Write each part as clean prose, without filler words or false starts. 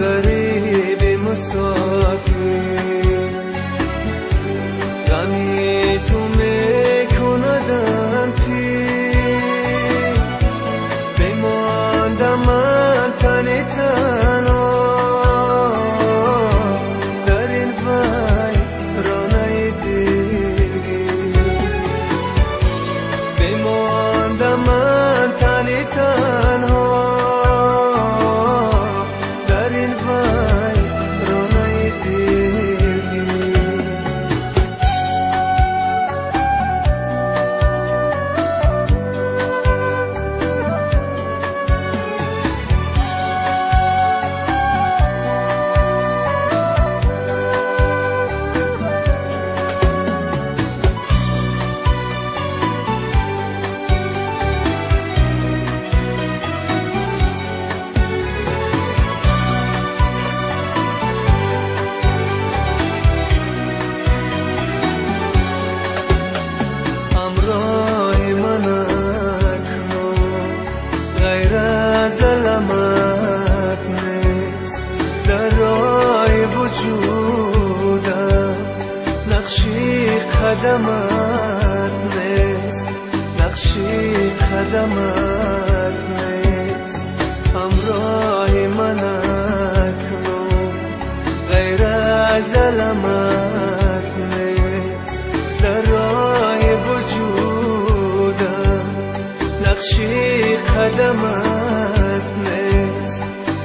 غریب مسافر غمی تو میکندم پیر بماندم من تن تنها در این ویرانه دلگیر بماندم من تن تنها در این ویرانه دلگیر. همراه من اکنون غیر از المت نیست در راه وجودم نقشی قدمت نیست نقشی قدمت نیست. همراه من اکنون غیر از المت نیست در راه وجودم نقشی قدمت نیست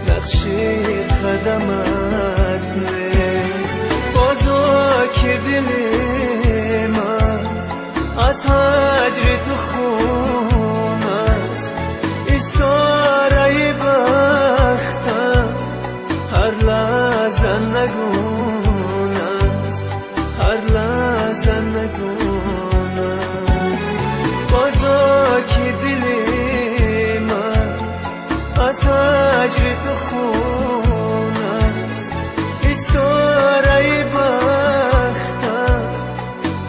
نقشی قدمت نیست. بازو که دل من از هجر تو خون است استاره بختم هر لحظه نگون است هر لحظه نگون است. بازا که دل من از هجر تو خون است استاره بختم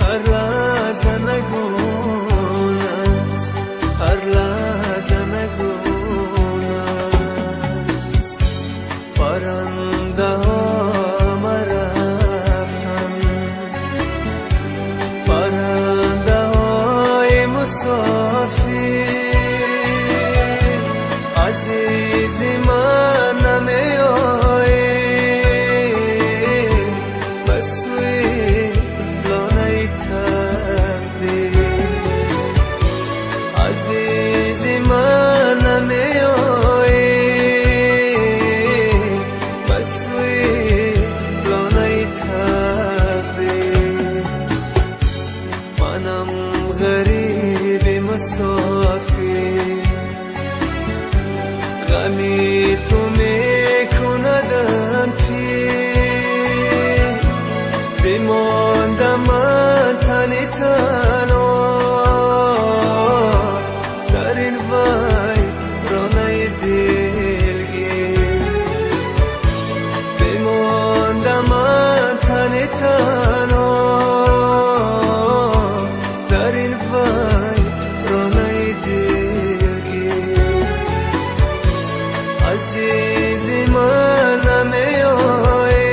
هر لحظه نگون است هر لحظه نگون است. پرنده ها مرفتن پرنده های مسافر عزیز من نمی آیی به سوی لانه تقدیر عزیز من نمی آیی به سوی لانه تقدیر. منم غریب مسافر غمی تو میکندم پیر بماندم من تن تنها در این ویرانه دلگیر بماندم من تن تنها در این ویرانه دلگیر. عزیز من نمی آیی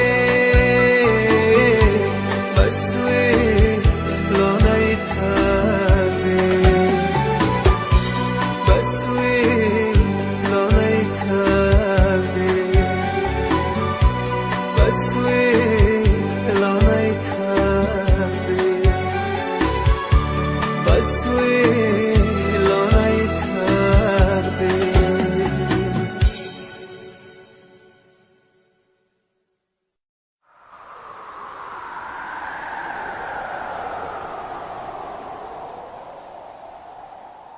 به سوی لانه تقدیر به سوی لانه تقدیر به سوی